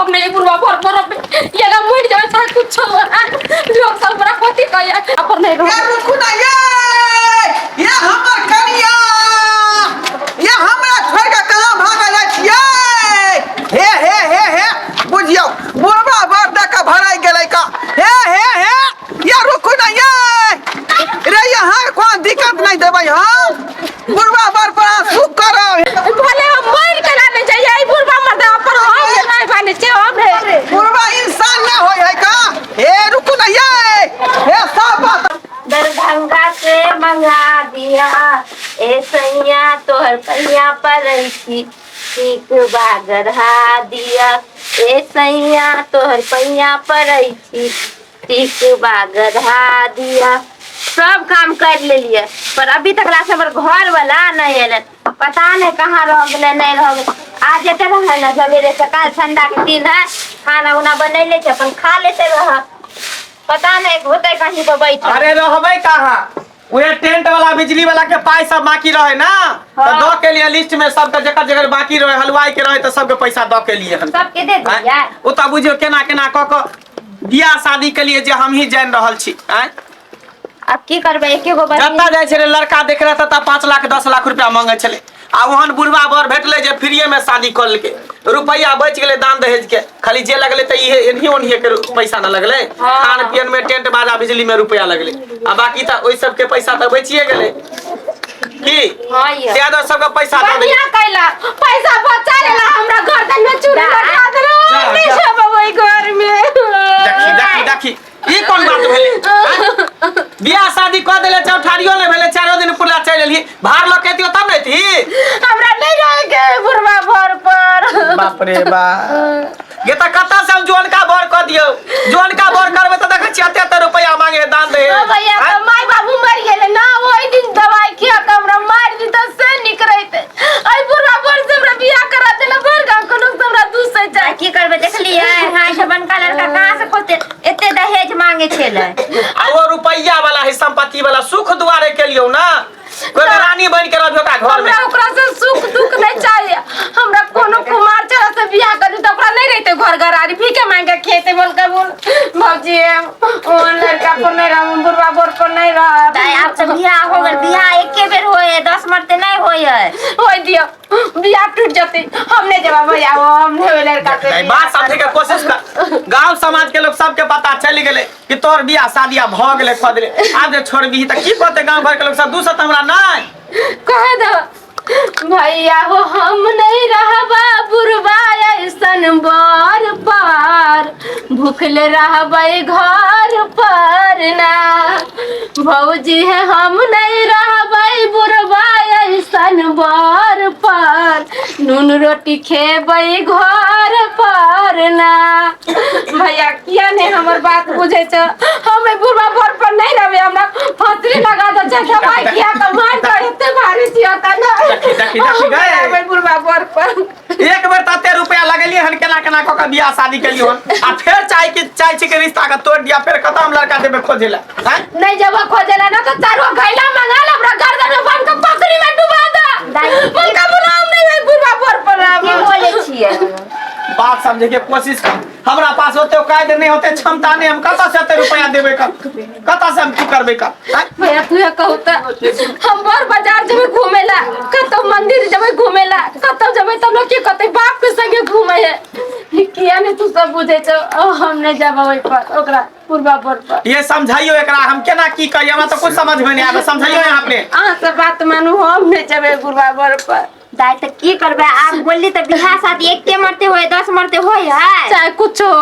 हम नहीं बुढ़वा भर पर ये ना मर जाए चाहे कुछ हो लोग सब बड़ा कथी कहिए अपन नहीं ये रह रुकू ना ये ये हमर कनिया ये हमरा छोड़ के कहाँ भागल जाइ छियै हे हे हे हे बुझियौ बुढ़बा बर दऽ के भराइ गेलै का हे हे हे ये रुकू ना ये रे यहाँ कोन दिक्कत नहीं देबै हम बुढ़बा बर पर अहाँ सुख करब भले हम मर के ना नहीं जाइए ई बुढ़वा मर्दा पर हम नहीं बाने छे हम रे बुढ़बा इंसान ना होय है का हे रुकू ना ये हे सब बात दरभंगा से मंगा दिया ए सैया तोहर पैया पर छी ठीक बागरहा दिया ए सैया तोहर पैया पर छी ठीक बागरहा दिया सब काम कर लेलिए पर अभी तक ला से हमर घर वाला नहीं एलै पता नहीं कहाँ रह गेलै नहीं रह गेलै आ जेते रहे ना सवेरे से काल ठंडा के दिन है खाना उना बनैले छै अपन खा लेते रह पता नहीं होते कहीं पर बैठल अरे रहबै कहाँ उहे टेंट वाला बिजली वाला के पाई सब बाकी रहे ना तो दऽ के लिए लिस्ट में सबके जकर जकर बाकी रहे हलवाई के रहे तो सबके पैसा दऽ के लिए हन सबके दे दिया आँय? ओ तऽ बुझियौ केना केना कऽ कऽ बियाह शादी के लिए जे हमही जानि रहल छी आँय अब की करबै एके गो बहिन जतऽ जाइ छलै लड़का देख रहा ततऽ 5 लाख 10 लाख रुपया मांगै छलै आ ओहन बुढ़वा बर भेटलै जे फ्रीए में शादी कऽ लेलकै रुपया बचि गेलै दान दहेज के खाली जे लगलै तऽ इहे एनही ओनहिए के पैसा न लगलै खान पियन में टेंट बाजा बिजली में रुपया लगलै आ बाकी तऽ ओहि सबके पैसा तऽ बचिए गेलै की हाँ यौ। त्यादर सबके पैसा दऽ देलियै बढ़िया कैला पैसा बचा लेला हमरा गर्दन में चूड़ी लगा देला हम नहीं जा। जाब ओइ घर में देखी देखी देखी ई कोन बात भेलै आँय? बियाह शादी कऽ देले चौठारियो नहि भेलै चारो दिन पुरला चलि एलही भार लऽ के एतियो तब ने एतही हमरा नहीं रहे के बुढ़वा भर पर बाप रे बा ये तऽ कतऽ से हम जोनका बर कऽ दियौ जोनका बर करबै तऽ देखै छियै एते एते रुपैआ मांगे है दान दे ओ भैया तो माय बाबू मर गेले ना ओहि दिन दवाई खिया के हमरा मार दी तऽ से निक रहिते एहि बुढ़वा भर से हमरा बियाह करा देला भर गांव के लोग हमरा दूसै आ जाय की करबै देखलियै हाँ ई बनका लड़का कहाँ से खोजते एते दहेज मांगे छलै आ वो रुपैआ वाला है संपत्ति वाला सुख दुआरे के लियौ ना कोई रानी बन के रहबियो ओकरा घर में हमरा ओकरा से सुख दुख नहीं चाहिए हमरा कोनो कुमार चला से बियाह कर दी तो ओकरा नहीं रहते घर घरारी भीखे मांग के खेते बोल के बोल भौजी ओहन लड़का पर नहीं रह बुढ़वा बोर पर नहीं रह दाई आब तऽ बियाह हो गेल बियाह एके बेर होय है 10 मरते नहीं होय है होय दियो बियाह टूट जते हम नहीं जवाब भैया वो हम नहीं ओइ लड़का से नहीं, बियाह बात समझे के कोशिश कर गांव समाज के लोग सबके पता चल गेले कि तोर बियाह शादिया भ गेले क देले आब जे छोड़बही त की कहते गांव घर के लोग सब दूसत हमरा नहीं कह दो भैया हो हम नहीं रहबा बुढ़वा ऐसन बर पर भूखले रहबै घर पर ना भौजी है हम नहीं रहबै बुढ़वा ऐसन बर पर नून रोटी खेबै घर पर ना भैया किया नहीं हमर बात बुझै छ हम एहि बुढ़वा बर पर नहीं रहबै हमरा फांसी लगा दे छै दवाई किया के मार के एते भारी छियै त ना देखी, देखी, देखी, हम गए। रहबै बुढ़वा बर पर एक बेर त एते रुपया लगेलिए हन केना केना क के बियाह शादी केलियो हन आ फेर चाहे कि चाहे छी कि रिश्ता के तोड़ दिया फेर कतऽ हम लड़का देबै खोजे ला हैं नहीं जब खोजेला ना तो चारो घैला मंगा ले हमरा गर्दन में बांध के पकड़ी में डुबा दे दाई- उनका बुलाम नहीं है बुढ़वा बर पर की बोले छियै बात समझे के कोशिश कर हमरा पास होते कायदे नहीं होते क्षमता नहीं हम कतऽ से एते रुपया देबै का कतऽ से हम की करबै का हैं? भैया तू ये कहू त हम बर बाजार जेबै घूमे ला कतौ मंदिर जेबै घूमे ला कतौ जेबै तब लोग की कहतै बाप के संगे घूमे है किया नहीं तू सब बुझै छौ ओ, हम नहीं जाब ओहि पर ओकरा पूर्वा पर पर ये समझाइयो एकरा हम केना की कहिए हमरा तऽ कुछ समझ में नहीं आवे समझाइयो यहाँ अपने अहाँ से बात मानू हम नहीं जेबै बुढ़वा बर पर दाई तऽ की करबै आब बोलली तऽ बियाह शादी एके मरते होय 10 मरते होय है चाहे कुछ हो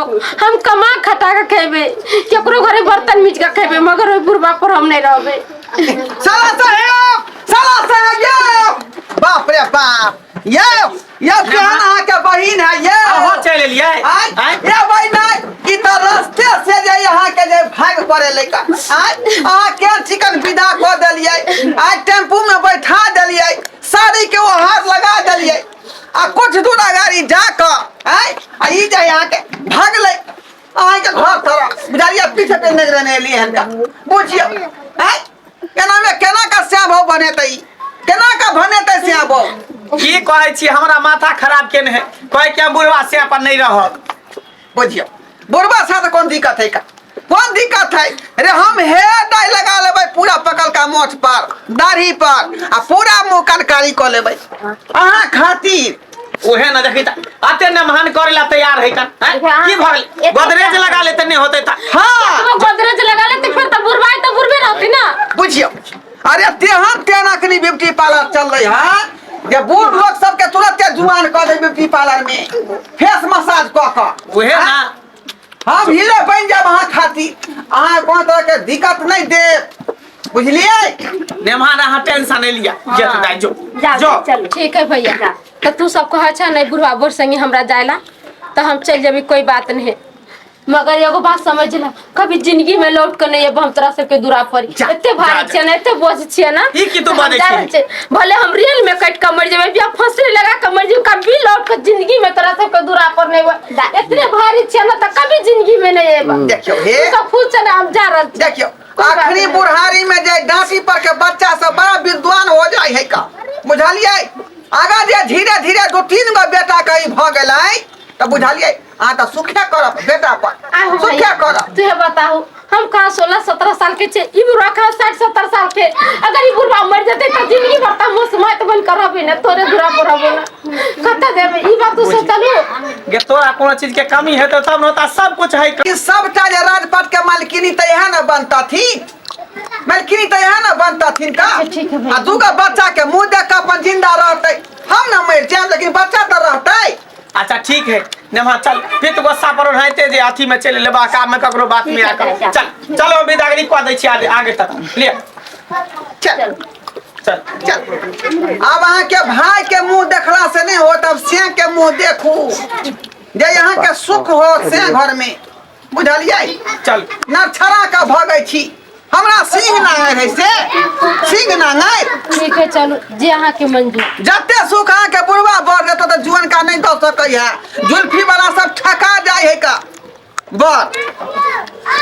हम कमा खटा के खेबै केकरो घरे बर्तन मीच के खेबै मगर ओहि बुढ़वा पर हम नहीं रहबै साला साहेब साला साहेब ये बाप रे बाप ये ये केहन अहाँ के बहिन है ये अहाँ चलि एलियै आय आँय? ये बहिन है ई तऽ रस्ते से जे अहाँ के जे भाग पड़े लैका आय अहाँ के चिकन विदा कऽ देलियै आय टेम्पू में बैठा देलियै साड़ी के ओ हाथ लगा देलियै आ कुछ दूर अगाड़ी जा कऽ आय आ ई जे अहाँ के भागलै अहाँ के घर तरफ बुझलियै पीछे पे नजर नहि एलियै हन का बुझियौ आय केना में केना का श्याम बनेतै ई? केना का बनेतै श्याम की कहै छी हमरा माथा खराब केने है कहै कि हम बुढ़वा से अपन नहीं रहब बुझियौ बुढ़बा साथ कोन दिक्कत है का कोन दिक्कत है रे हम हेयर डाई लगा लेबै पूरा पकलका मोछ पर दाढ़ी पर आ पूरा मुंह कनकारी कऽ लेबै अहाँ खातिर ओहे न देखी त अते नमहन करे ला तैयार है का हैं? की भऽ गेलै गोदरेज लगा लेते नहीं होते त हाँ गोदरेज लगा लेते फिर तो बुढ़वा तो बुढ़बे रहती ना बुझियौ अरे तेहन तेहन अखनी ब्यूटी पार्लर चल रही है जे बूढ़ लोग सबके तुरंते जुआन कऽ दे ब्यूटी पार्लर में फेस मसाज कऽ कऽ ओहे ना हम हीरो बनि जायब अहाँ खातिर अहाँ कोनो तरह के दिक्कत नहीं देब बुझलियै नेमहान अहाँ टेंशन नहीं लिया जे तू दाइ जो जा जो चलू ठीक है भैया जा। तो तू सब कहा छा नहीं बुढ़वा बुढ़ संगे हमरा जायला तो हम चल जेबी कोई बात नहीं मगर एगो बात समझ ला कभी जिंदगी में लौट के नहीं अब हम तोरा सबके दूरा पर जा, एते भारी जा, जा। छियै ना एते बोझ छियै ना ई की तू तऽ हम बाजै जा छिही? रहल छियै। भले हम रेल में कटि के मर जेबै या फांसी लगा के मर जेबै कभी लौट के जिंदगी में तोरा सबके दूरा पर नहीं अयबै। एतने भारी छियै ना तऽ कभी जिंदगी में नहीं अयबै देखियौ हे तू सब खुश छै ना हम जा रहल छियै देखियौ कोई बात आखिरी नहीं। बुढ़ारी में जे डांसी पर के बच्चा सब बड़ा विद्वान हो जाए है का बुझलियै आगा जे धीरे धीरे दू तीन गो बेटा कहीं भऽ गेलै तऽ बुझलियै अहाँ तऽ सुखे करब बेटा पर आहो सुखे भैया, करब तुहे बताहू हम कहाँ 16-17 साल के छे ई बुढ़वा कहाँ 60-70 साल के अगर ई बुढ़वा मर जते तो जिंदगी भर त मुसमात बन कर रहबे ना तोरे दूरा पर रहबो ना कत देबे ई बात तू सोचलू गे तोरा कोनो चीज के कमी हेतौ तब न होता सब कुछ है ई सबटा जे राजपाट के मालकिनी तऽ इएह ने बनतथिन मालकिनी तऽ इएह ने बनतथिन का अच्छा, ठीक है भैया। आ दूगो बच्चा के मुंह देख के अपन जिंदा रहतै हम ने मरि जायब लेकिन बच्चा तऽ रहतै अच्छा ठीक है नेमा चल पित गुस्सा पर ओनाहिते जे अथी में चलि लेबा काम में ककरो बात में आकर चल चलो हम विदागरी कऽ दै छी आगे आगे तक ले चल चल चल आब अहाँके भाई के मुंह देखला से नहीं होत अब से के मुंह देखू जे अहाँके सुख हो से घर में बुझलियै चल नरछड़ा के भगै छी हमरा सिंह नांगरि है से सिंह नांगरि ठीक है चलू जे अहाँ के मंजूर जते सुख अहाँके बुढ़वा बढ़ जेतौ तऽ जुअनका नहि दऽ सकै है जुल्फी वाला सब ठका जाइ है का बर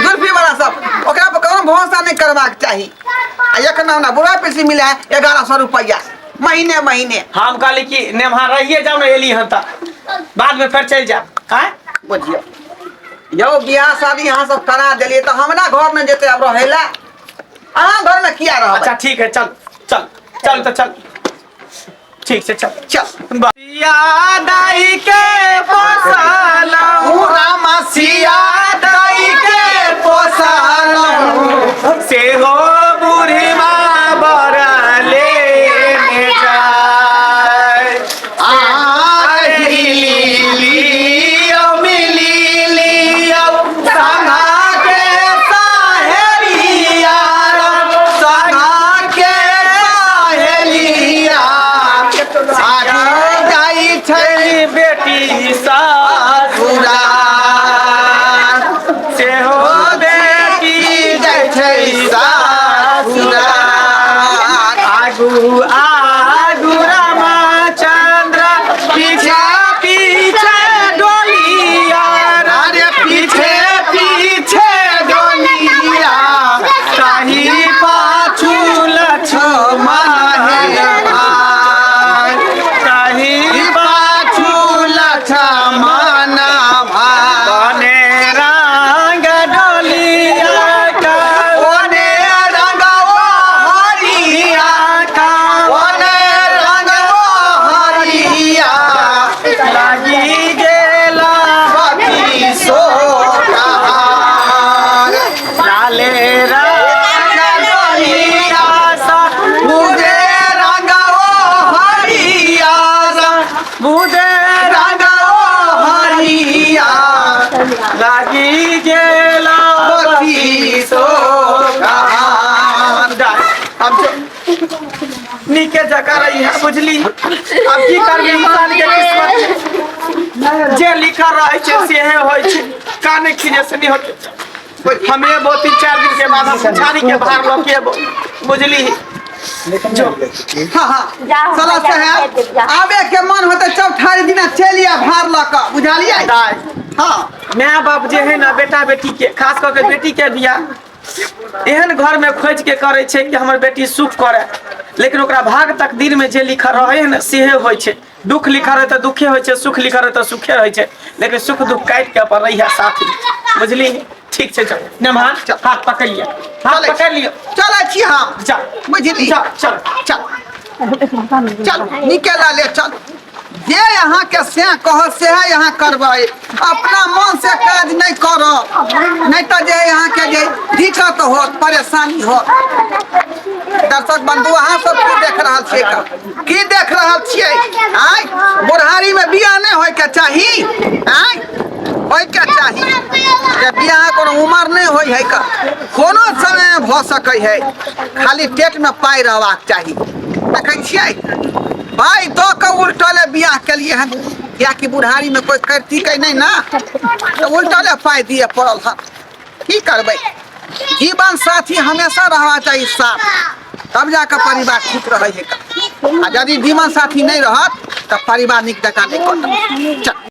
जुल्फी वाला सब ओकरा पर कोनो भरोसा नहि करबाक चाही आ एखन हमरा बुढ़वा पेंशन मिले है 1100 रुपैआ महीने महीने हम कहली कि नेमहा रहिए जाओ ने एली हन तऽ बाद में फेर चलि जायब आँय बुझियौ यौ बियाह शादी अहाँ सब करा देलियै तऽ हमरा घर मे जेतै आब रहै लए अहाँ घर मे किया रहबै अच्छा ठीक है चल चल चल तऽ चल ठीक छै चल चल सिया दाई के पोसलहुँ रामा सिया दाई के पोसलहुँ सेहो बुढ़िमा बरले ने जाय बेटी सासुरा सेहो बेटी जाइ छै सासुरा आगू आगू रामचंद्र पीछे पीछे डोलिया अरे पीछे पीछे डोलिया ताही पाछू लक्ष्मण हे भाई ताही पाछू लक्ष्मण भाई बने रंग डोलिया का ओने रंगवा हरिया का ओने रंगवा हरिया लागी गेला बाकी सोहार लाले रंग डोलिया सा मुझे रंगवा हरिया बुझे रंगवा हरिया लागी गेला बाकी सोहार अब जो नीके जगह रही है बुझली अब की करबी इंसान के किस्मत जे लिखल रहे छै सेहे होय छै काने खींचे से नहीं होते हम एबो 3-4 दिन के बाद हम पुछारी के बाहर लऽ के एबो बुझली हाँ हाँ जाओ, चलो जाओ, साहब जाओ। आबे के मन होते चौठारी दिना चलि आ भार लऽ कऽ बुझलियै दाइ हाँ माय बाप जे है ना बेटा बेटी के खास कऽ के बेटी के बियाह एहन घर में खोज के करे छै कि हमर बेटी सुख करे लेकिन ओकरा भाग तकदीर में जे लिखल रहे है ना सेहे होइ छै दुख लिखल रहै तऽ दुखे होइ छै, सुख लिखल रहै तऽ सुखे होइ छै, लेकिन सुख दुख काटि के अपन रहिया साथ में, बुझली? ठीक छै, चल नेमहान, हाथ पकड़ लिअ, हाथ चलै पकड़ लिअ। चलै छी हम। जा। बुझली? जा, चल। चल चल, निकेला ले चल। जे अहाँके से कहत सेहे अहाँ करबै, अपना मन से काज नहि करब, नहि तऽ जे अहाँके जे दिक्कत होत, परेशानी होत। दर्शक बंधु, अहाँ सब की देख रहल छियै? की देख रहल छियै? आँय, बुढ़ारी में बियाह नहि होइके चाही? आँय, होइके चाही जे बियाह कोनो उमर नहि होइ है का, कोनो समय भऽ सकै है, खाली पेट में पाइ रहबाक चाही। देखै छियै, पाइ दऽ कऽ उल्टले बियाह केलियै हन, कियाकि बुढ़ारी में कोइ करती कै नहि ना, तऽ उल्टले पाइ दिए पड़ल हन। की करबै? जीवन साथी हमेशा रहना चाही साथ, तब जाकऽ परिवार ठीक रहै है। आ यदि जीवन साथी नहि रहत तऽ परिवार नीक जकाँ नहि कटत। चल।